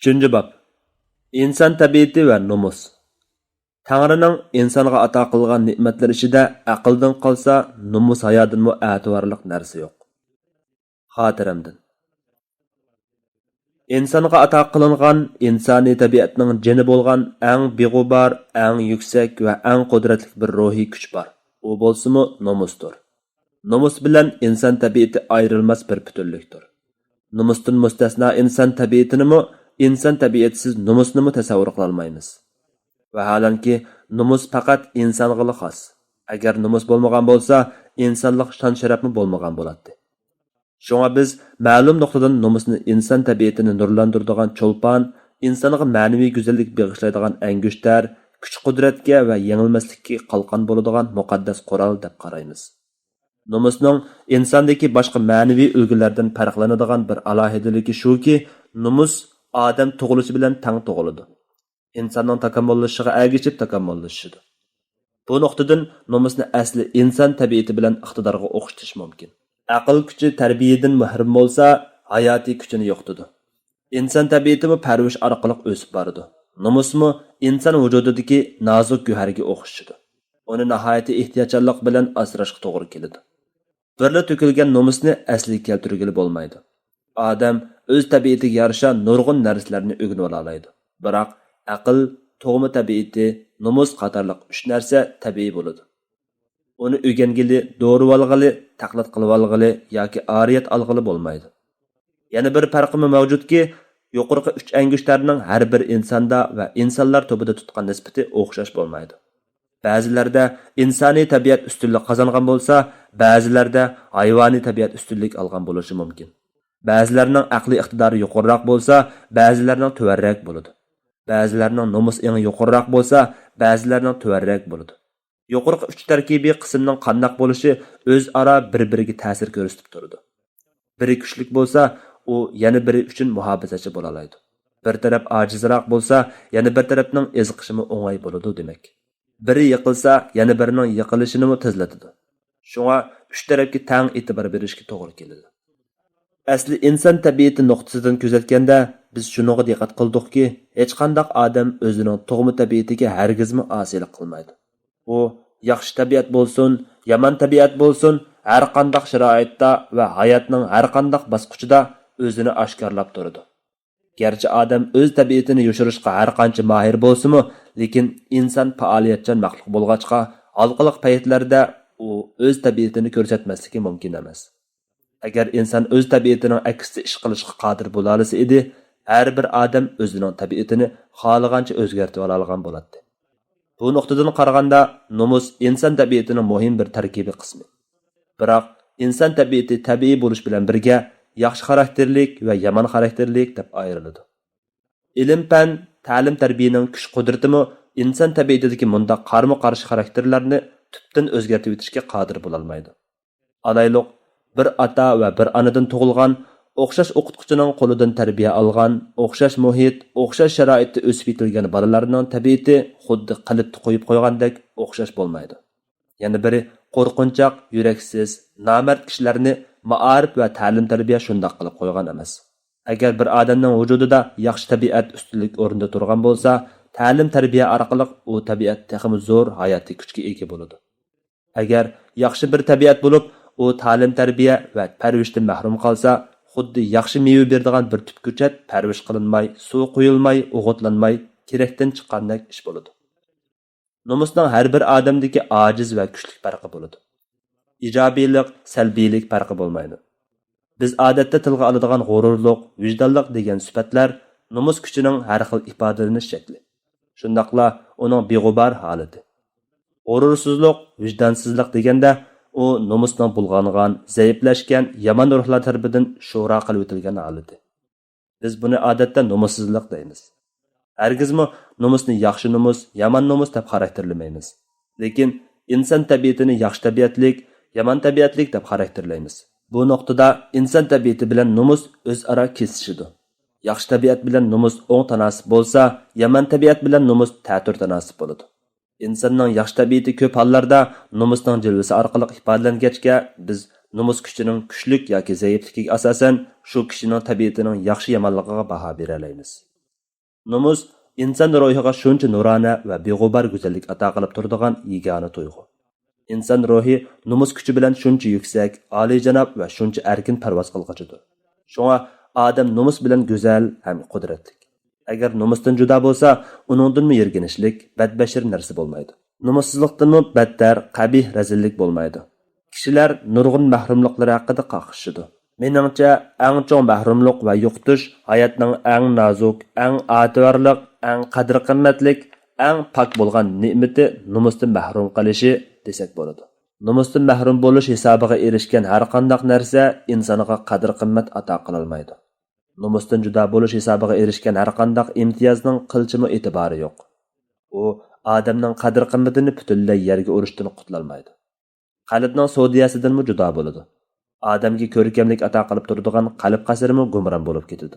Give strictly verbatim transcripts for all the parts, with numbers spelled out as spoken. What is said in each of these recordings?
ئۈچىنچى باب. ئىنسان تەبىئىتى ۋە نومۇس. تەڭرىنىڭ ئىنسانغا ئاتا قىلغان نېمەتلىرى ئىچىدە ئەقىلدىن قالسا، نومۇس ھايادىنمۇ ئەتىۋارلىق نەرسە يوق. خاتىرەمدىن. ئىنسانغا ئاتا قىلىنغان ئىنسانىي تەبىئەتنىڭ جېنى بولغان ئەڭ بىغۇبار، ئەڭ يۈكسەك ۋە ئەڭ قۇدرەتلىك بىر روھىي كۈچ بار. ئۇ بولسىمۇ نومۇستۇر. نومۇس بىلەن ئىنسان تەبىئىتى ئايرىلماس بىر پۈتۈنلۈكتۇر. نومۇستىن مۇستەسنا ئىنسان تەبىئىتىنىمۇ ئىنسان تەبىئىتىسىز نومۇسنىمۇ تەسەۋۋۇر قىلالمايمىز. ۋاھالەنكى، نومۇس پەقەت ئىنسانغىلا خاس. ئەگەر نومۇس بولمىغان بولسا، ئىنسانلىق شان-شەرەپمۇ بولمىغان بولاتتى. شۇڭا بىز مەلۇم نۇقتىدىن نومۇسنى ئىنسان تەبىئىتىنى نۇرلاندۇرىدىغان چولپان، ئىنسانغا مەنىۋى گۈزەللىك بېغىشلايدىغان ئەنگۈشتەر، كۈچ-قۇدرەتكە ۋە يېڭىلمەسلىككە قالقان بولىدىغان مۇقەددەس قورال دەپ قارايمىز. نومۇسنىڭ ئىنساندىكى باشقا مەنىۋى ئۈلگىلەردىن پەرقلىنىدىغان بىر ئالاھىدىلىكى شۇكى، نومۇس ئادەم تۇغۇلۇشى بىلەن تەڭ تۇغۇلىدۇ. ئىنساننىڭ تاكامۇللىشىشىغا ئەگىشىپ تاكامۇللىشىدۇ. بۇ نۇقتىدىن نومۇسنى ئەسلى ئىنسان تەبىئىتى بىلەن ئىقتىدارغا ئوخشىتىش مۇمكىن. ئەقىل كۈچى تەربىيەدىن مەھرۇم بولسا، ھاياتىي كۈچىنى يوقىتىدۇ. ئىنسان تەبىئىتىمۇ پەرۋىش ئارقىلىق ئۆسۈپ بارىدۇ. نومۇسمۇ ئىنسان ۋۇجۇدىدىكى نازۇك گۆھەرگە ئوخشىشىدۇ. ئۇنى ناھايىتى ئېھتىياتچانلىق بىلەن ئاسراشقا توغرا كېلىدۇ. بىرلا تۆكۈلگەن نومۇسنى ئەسلىگە كەلتۈرگىلى بولمايدۇ. ئادەم ئۆز تەبىئىتىگە يارىشا نۇرغۇن نەرسىلەرنى ئۆگىنىۋالالايدۇ. بىراق، ئەقىل، تۇغما تەبىئىتى، نومۇس قاتارلىق ئۈچ نەرسە تەبىئىي بولىدۇ. ئۇنى ئۆگەنگىلى، دورىۋالغىلى، تەقلىد قىلىۋالغىلى ياكى ئارىيەت ئالغىلى بولمايدۇ. يەنە بىر پەرقىمۇ مەۋجۇتكى، يۇقىرىقى ئۈچ ئەنگۈشتەرنىڭ ھەر بىر ئىنساندا ۋە ئىنسانلار تۈپىدە تۇتقان نىسبىتى ئوخشاش بولمايدۇ. بەزىلەردە ئىنسانىي تەبىئەت ئۈستۈنلۈك قازانغان بولسا، بەزىلەردە ھايۋانىي تەبىئەت ئۈستۈنلۈك ئالغان بولۇشى مۇمكىن. بەزىلەرنىڭ ئەقلىي ئىقتىدارى يۇقىرىراق بولسا، بەزىلەرنىڭ تۆۋەنرەك بولىدۇ. بەزىلەرنىڭ نومۇس ئېڭى يۇقىرىراق بولسا، بەزىلەرنىڭ تۆۋەنرەك بولىدۇ. يۇقىرىقى ئۈچ تەركىبىي قىسىمنىڭ قانداق بولۇشى ئۆزئارا بىر-بىرىگە تەسىر كۆرسىتىپ تۇرىدۇ. بىرى كۈچلۈك بولسا، ئۇ يەنە بىرى ئۈچۈن مۇھاپىزەتچى بولالايدۇ. بىر تەرەپ ئاجىزراق بولسا، يەنە بىر تەرەپنىڭ ئېزىقىشىمۇ ئوڭاي بولىدۇ دېمەك. بىرى يىقىلسا، يەنە بىرىنىڭ يىقىلىشىنىمۇ تېزلىتىدۇ. شۇڭا ئۈچ تەرەپكە تەڭ ئېتىبار بېرىشكە توغرا كېلىدۇ. ئەسلى ئىنسان تەبىئىتى نۇقتىسىدىن كۆزەتكەندە، بىز شۇنىڭغا دىققەت قىلدۇقكى، ھېچقانداق ئادەم ئۆزىنىڭ تۇغما تەبىئىتىگە ھەرگىزمۇ ئاسىيلىق قىلمايدۇ. ئۇ ياخشى تەبىئەت بولسۇن، يامان تەبىئەت بولسۇن، ھەرقانداق شارائىتتا ۋە ھاياتنىڭ ھەرقانداق باسقۇچىدا ئۆزىنى ئاشكارىلاپ تۇرىدۇ. گەرچە ئادەم ئۆز تەبىئىتىنى يوشۇرۇشقا ھەرقانچە ماھىر بولسىمۇ، لېكىن ئىنسان پائالىيەتچان مەخلۇق بولغاچقا، ھالقىلىق پەيتلەردە ئۇ ئۆز تەبىئىتىنى كۆرسەتمەسلىكى مۇمكىن ئەمەس. ئەگەر ئىنسان ئۆز تەبىئىتىنىڭ ئەكسىچە ئىش قىلىشقا قادىر بولالىسا ئىدى، ھەر بىر ئادەم ئۆزىنىڭ تەبىئىتىنى خالىغانچە ئۆزگەرتىۋالالىغان بولاتتى. بۇ نۇقتىدىن قارىغاندا، نومۇس ئىنسان تەبىئىتىنىڭ مۇھىم بىر تەركىبىي قىسمى. بىراق، ئىنسان تەبىئىتى تەبىئىي بولۇش بىلەن بىرگە، ياخشى خاراكتېرلىك ۋە يامان خاراكتېرلىك دەپ ئايرىلىدۇ. ئىلىم-پەن، تەلىم-تەربىيەنىڭ كۈچ-قۇدرىتىمۇ ئىنسان تەبىئىتىدىكى مۇنداق قارىمۇ-قارشى خاراكتېرلارنى تۈپتىن ئۆزگەرتىۋېتىشكە قادىر بولالمايدۇ. ئالايلۇق، بىر ئاتا ۋە بىر ئانىدىن تۇغۇلغان، ئوخشاش ئوقۇتقۇچىنىڭ قولىدىن تەربىيە ئالغان، ئوخشاش مۇھىت، ئوخشاش شارائىتتا ئۆسۈپ يېتىلگەن بالىلارنىڭ تەبىئىتى خۇددى قېلىپتا قويۇپ قويغاندەك ئوخشاش بولمايدۇ. يەنە بىرى، قورقۇنچاق، يۈرەكسىز، نامەرد كىشىلەرنى مائارىپ ۋە تەلىم-تەربىيە شۇنداق قىلىپ قويغان ئەمەس. ئەگەر بىر ئادەمنىڭ ۋۇجۇدىدا ياخشى تەبىئەت ئۈستۈنلۈك ئورۇندا تۇرغان بولسا، تەلىم-تەربىيە ئارقىلىق ئۇ تەبىئەت تېخىمۇ زور ھاياتىي كۈچكە ئىگە بولىدۇ. ئەگەر ياخشى بىر تەبىئەت بولۇپ، ئۇ تەلىم-تەربىيە ۋە پەرۋىشتىن مەھرۇم قالسا، خۇددى ياخشى مېۋە بېرىدىغان بىر تۈپ كۆچەت پەرۋىش قىلىنماي، سۇ قۇيۇلماي، ئوغۇتلانماي، كېرەكتىن چىققاندەك ئىش بولىدۇ. نومۇسنىڭ ھەر بىر ئادەمدىكى ئاجىز ۋە كۈچلۈك پەرقى بولىدۇ. ئىجابىيلىق، سەلبىيلىك پەرقى بولمايدۇ. بىز ئادەتتە تىلغا ئالىدىغان غۇرۇرلۇق، ۋىجدانلىق دېگەن سۈپەتلەر نومۇس كۈچىنىڭ ھەر خىل ئىپادىلىنىش شەكلى. شۇنداقلا ئۇنىڭ بىغۇبار ھالىتى. غۇرۇرسىزلىق، ۋىجدانسىزلىق دېگەندە، ئۇ نومۇسنىڭ بۇلغانغان، زەئىپلەشكەن، يامان روھلار تەرىپىدىن شورا قىلىۋېتىلگەن ھالىتى. بىز بۇنى ئادەتتە نومۇسسىزلىق دەيمىز. ھەرگىزمۇ نومۇسنى ياخشى نومۇس، يامان نومۇس دەپ خاراكتېرلىمەيمىز. لېكىن ئىنسان تەبىئىتىنى ياخشى تەبىئەتلىك، يامان تەبىئەتلىك دەپ خاراكتېرلەيمىز. بۇ نۇقتىدا ئىنسان تەبىئىتى بىلەن نومۇس ئۆزئارا كېسىشىدۇ. ياخشى تەبىئەت بىلەن نومۇس ئوڭ تاناسىپ بولسا، يامان تەبىئەت بىلەن نومۇس تەتۈر تاناسىپ بولىدۇ. ئىنساننىڭ ياخشى تەبىئىتى كۆپ ھاللاردا نومۇسنىڭ جىلۋىسى ئارقىلىق ئىپادىلەنگەچكە، بىز نومۇس كۈچىنىڭ كۈچلۈك ياكى زەئىپلىكىگە ئاساسەن، شۇ كىشىنىڭ تەبىئىتىنىڭ ياخشى-يامانلىقىغا باھا بېرەلەيمىز. نومۇس ئىنسان روھىغا شۇنچە نۇرانە ۋە بىغۇبار گۈزەللىك ئاتا قىلىپ تۇرىدىغان يېگانە تۇيغۇ. ئىنسان روھى نومۇس كۈچى بىلەن شۇنچە يۈكسەك، ئالىيجاناب ۋە شۇنچە ئەركىن پەرۋاز قىلغۇچىدۇر. شۇڭا ئادەم نومۇس بىلەن گۈزەل ھەم قۇدرەتلىك. ئەگەر نومۇستىن جۇدا بولسا، ئۇنىڭدىنمۇ يىرگىنچلىك، بەتبەشىرە نەرسە بولمايدۇ. نومۇسسىزلىقتىنمۇ بەتتەر قەبىھ رەزىللىك بولمايدۇ. كىشىلەر نۇرغۇن مەھرۇملۇقلىرى ھەققىدە قاقشىشىدۇ. مېنىڭچە، ئەڭ چوڭ مەھرۇملۇق ۋە يوقىتىش ھاياتنىڭ ئەڭ نازۇك، ئەڭ ئەتىۋارلىق، ئەڭ قەدىر-قىممەتلىك، ئەڭ پاك بولغان نېمىتى نومۇستىن مەھرۇم قېلىشى دېسەك بولىدۇ. نومۇستىن مەھرۇم بولۇش ھېسابىغا ئېرىشكەن ھەرقانداق نەرسە ئىنسانغا قەدىر-قىممەت ئاتا قىلالمايدۇ. نومۇستىن جۇدا بولۇش ھېسابىغا ئېرىشكەن ھەرقانداق ئىمتىيازنىڭ قىلچىمۇ ئېتىبارى يوق. ئۇ ئادەمنىڭ قەدىر-قىممىتىنى پۈتۈنلەي يەرگە ئۇرۇشتىن قۇتۇلالمايدۇ. قەلبنىڭ سودىيەسىدىنمۇ جۇدا بولىدۇ. ئادەمگە كۆركەملىك ئاتا قىلىپ تۇرىدىغان قەلب قەسرىمۇ گۇمران بولۇپ كېتىدۇ.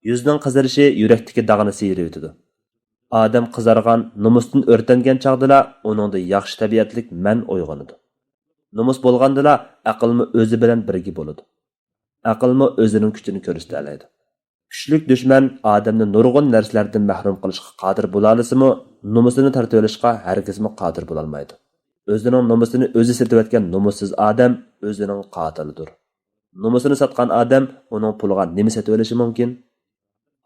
يۈزنىڭ قىزىرىشى يۈرەكتىكى داغنى سىيرىۋېتىدۇ. ئادەم قىزارغان، نومۇستىن ئۆرتەنگەن چاغدىلا ئۇنىڭدا ياخشى تەبىئەتلىك مەن ئويغىنىدۇ. نومۇس بولغاندىلا ئەقىلمۇ ئۆزى بىلەن بىرگە بولىدۇ. ئەقىلمۇ ئۆزىنىڭ كۈچىنى كۆرسىتەلەيدۇ. كۈچلۈك دۈشمەن ئادەمنى نۇرغۇن نەرسىلەردىن مەھرۇم قىلىشقا قادىر بولالىسىمۇ، نومۇسىنى تارتىۋېلىشقا ھەرگىزمۇ قادىر بولالمايدۇ. ئۆزىنىڭ نومۇسىنى ئۆزى سېتىۋەتكەن نومۇسسىز ئادەم ئۆزىنىڭ قاتىلىدۇر. نومۇسىنى ساتقان ئادەم ئۇنىڭ پۇلىغا نېمە سېتىۋېلىشى مۇمكىن؟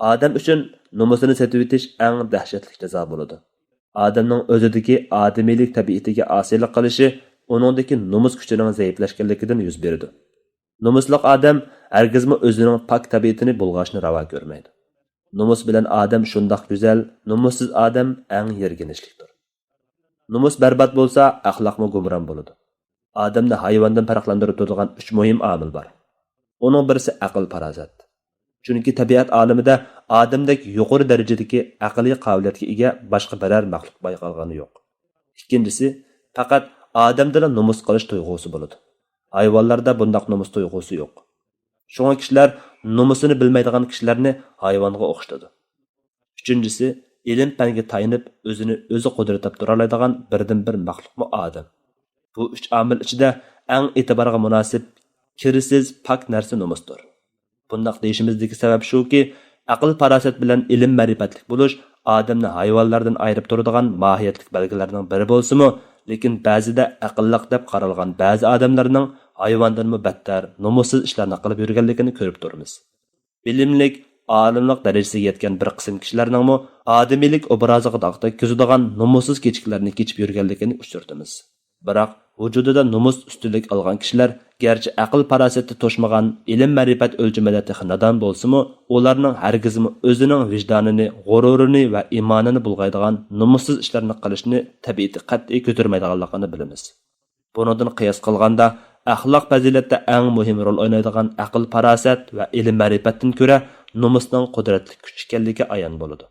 ئادەم ئۈچۈن نومۇسىنى سېتىۋېتىش ئەڭ دەھشەتلىك جازا بولىدۇ. ئادەمنىڭ ئۆزىدىكى ئادىمىيلىك تەبىئىتىگە ئاسىيلىق قىلىشى ئۇنىڭدىكى نومۇس كۈچىنىڭ زەئىپلەشكەنلىكىدىن يۈز بېرىدۇ. نومۇسلۇق ئادەم ھەرگىزمۇ ئۆزىنىڭ پاك تەبىئىتىنى بۇلغاشنى راۋا كۆرمەيدۇ. نومۇس بىلەن ئادەم شۇنداق گۈزەل، نومۇسسىز ئادەم ئەڭ يىرگىنچلىكتۇر. نومۇس بەربات بولسا، ئەخلاقمۇ گۇمران بولىدۇ. ئادەمنى ھايۋاندىن پەرقلەندۈرۈپ تۇرىدىغان ئۈچ مۇھىم ئامىل بار. ئۇنىڭ بىرسى ئەقىل-پاراسەت. چۈنكى تەبىئەت ئالىمىدە ئادەمدەك يۇقىرى دەرىجىدىكى ئەقلىي قابىلىيەتكە ئىگە باشقا بىرەر مەخلۇق بايقالغىنى يوق. ئىككىنچىسى، پەقەت ئادەمدىلا نومۇس قىلىش تۇيغۇسى بولىدۇ. ھايۋانلاردا بۇنداق نومۇس تۇيغۇسى يوق. شۇڭا كىشىلەر نومۇسىنى بىلمەيدىغان كىشىلەرنى ھايۋانغا ئوخشىتىدۇ. ئۈچىنچىسى، ئىلىم-پەنگە تايىنىپ، ئۆزىنى ئۆزى قۇدرەت دەپ تۇرالايدىغان بىردىنبىر مەخلۇقمۇ ئادەم. بۇ ئۈچ ئامىل ئىچىدە ئەڭ ئېتىبارغا مۇناسىپ، كىرىسىز، پاك نەرسە نومۇستۇر. بۇنداق دېيىشىمىزدىكى سەۋەب شۇكى، ئەقىل-پاراسەت بىلەن ئىلىم-مەرىپەتلىك بولۇش ئادەمنى ھايۋانلاردىن ئايرىپ تۇرىدىغان ماھىيەتلىك بەلگىلەرنىڭ بىرى بولسىمۇ، لېكىن بەزىدە ئەقىللىق دەپ قارالغان بەزى ئادەملەرنىڭ ھايۋاندىنمۇ بەتتەر، نومۇسسىز ئىشلارنى قىلىپ يۈرگەنلىكىنى كۆرۈپ تۇرىمىز. بىلىملىك، ئالىملىق دەرىجىسىگە يەتكەن بىر قىسىم كىشىلەرنىڭمۇ ئادىمىيلىك ئوبرازىغا داغ تەگكۈزىدىغان نومۇسسىز كېچىكلەرنى كېچىپ يۈرگەنلىكىنى ئۇچرىتىمىز. بىراق، ۋۇجۇدىدا نومۇس ئۈستۈنلۈك ئالغان كىشىلەر گەرچە ئەقىل-پاراسەتتە توشمىغان، ئىلىم-مەرىپەت ئۆلچىمىدە تېخى نادان بولسىمۇ، ئۇلارنىڭ ھەرگىزمۇ ئۆزىنىڭ ۋىجدانىنى، غۇرۇرىنى ۋە ئىمانىنى بۇلغايدىغان نومۇسسىز ئىشلارنى قىلىشنى تەبىئىتى قەتئىي كۆتۈرمەيدىغانلىقىنى بىلىمىز. بۇنىڭدىن قىياس قىلغاندا، ئەخلاق پەزىلەتتە ئەڭ مۇھىم رول ئوينايدىغان ئەقىل-پاراسەت ۋە ئىلىم-مەرىپەتتىن كۆرە نومۇسنىڭ قۇدرەتلىك كۈچ ئىكەنلىكى ئايان بولىدۇ.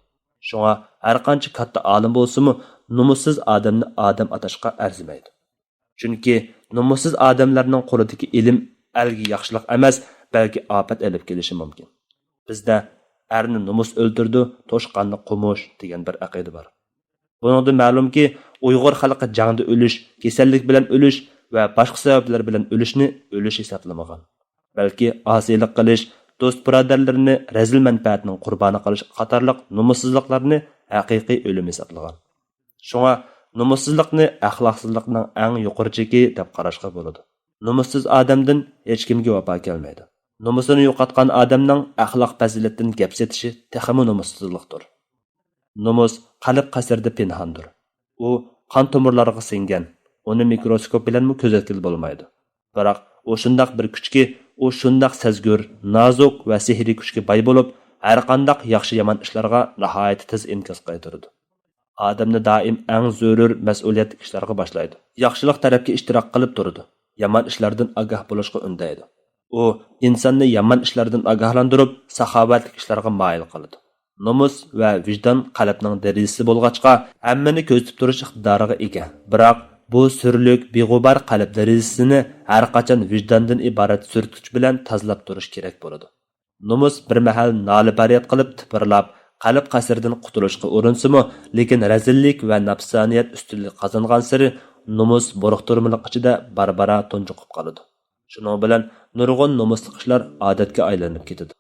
شۇڭا ھەرقانچە كاتتا ئالىم بولسىمۇ، نومۇسسىز ئادەمنى ئادەم ئاتاشقا ئەرزىمەيدۇ. چۈنكى نومۇسسىز ئادەملەرنىڭ قولىدىكى ئىلىم ئەلگە ياخشىلىق ئەمەس، بەلكى ئاپەت ئېلىپ كېلىشى مۇمكىن. بىزدە «ئەرنى نومۇس ئۆلتۈرىدۇ، توشقاننى قومۇش» دېگەن بىر ئەقىدە بار. بۇنىڭدىن مەلۇمكى، ئۇيغۇر خەلقى جەڭدە ئۆلۈش، كېسەللىك بىلەن ئۆلۈش ۋە باشقا سەۋەبلەر بىلەن ئۆلۈشنى ئۆلۈش ھېسابلىمىغان. بەلكى ئاسىيلىق قىلىش، دوست-بۇرادەرلىرىنى رەزىل مەنپەئەتنىڭ قۇربانى قىلىش قاتارلىق نومۇسسىزلىقلارنى ھەقىقىي ئۆلۈم ھېسابلىغان. شۇڭا نومۇسسىزلىقنى ئەخلاقسىزلىقنىڭ ئەڭ يۇقىرى چېكى دەپ قاراشقا بولىدۇ. نومۇسسىز ئادەمدىن ھېچكىمگە ۋاپا كەلمەيدۇ. نومۇسىنى يوقاتقان ئادەمنىڭ ئەخلاق پەزىلەتتىن گەپ سېتىشى تېخىمۇ نومۇسسىزلىقتۇر. نومۇس قەلب قەسرىدە پىنھاندۇر. ئۇ قان تومۇرلارغا سىڭگەن، ئۇنى مىكروسكوپ بىلەنمۇ كۆزەتكىلى بولمايدۇ. بىراق ئۇ شۇنداق بىر كۈچكى، ئۇ شۇنداق سەزگۈر، نازۇك ۋە سېھرىي كۈچكە باي بولۇپ، ھەرقانداق ياخشى-يامان ئىشلارغا ناھايىتى تېز ئىنكاس قايتۇرىدۇ. ئادەمنى دائىم ئەڭ زۆرۈر مەسئۇلىيەتلىك ئىشلارغا باشلايدۇ. ياخشىلىق تەرەپكە ئىشتىراك قىلىپ تۇرىدۇ. يامان ئىشلاردىن ئاگاھ بولۇشقا ئۈندەيدۇ. ئۇ ئىنساننى يامان ئىشلاردىن ئاگاھلاندۇرۇپ، ساخاۋەتلىك ئىشلارغا مايىل قىلىدۇ. نومۇس ۋە ۋىجدان قەلبنىڭ دېرىزىسى بولغاچقا، ھەممىنى كۆزىتىپ تۇرۇش ئىقتىدارىغا ئىگە. بىراق بۇ سۈرلۈك، بىغۇبار قەلب دېرىزىسىنى ھەرقاچان ۋىجداندىن ئىبارەت سۈرتكۈچ بىلەن تازىلاپ تۇرۇش كېرەك بولىدۇ. نومۇس بىر مەھەل نالە-پەرياد قىلىپ تىپىرلاپ، قەلب قەسرىدىن قۇتۇلۇشقا ئۇرۇنسىمۇ، لېكىن رەزىللىك ۋە نەپسانىيەت ئۈستۈنلۈك قازانغانسېرى نومۇس بۇرۇقتۇرمىلىق ئىچىدە بارا-بارا تۇنجۇقۇپ قالىدۇ. شۇنىڭ بىلەن نۇرغۇن نومۇسلۇق ئىشلار ئادەتكە ئايلىنىپ كېتىدۇ.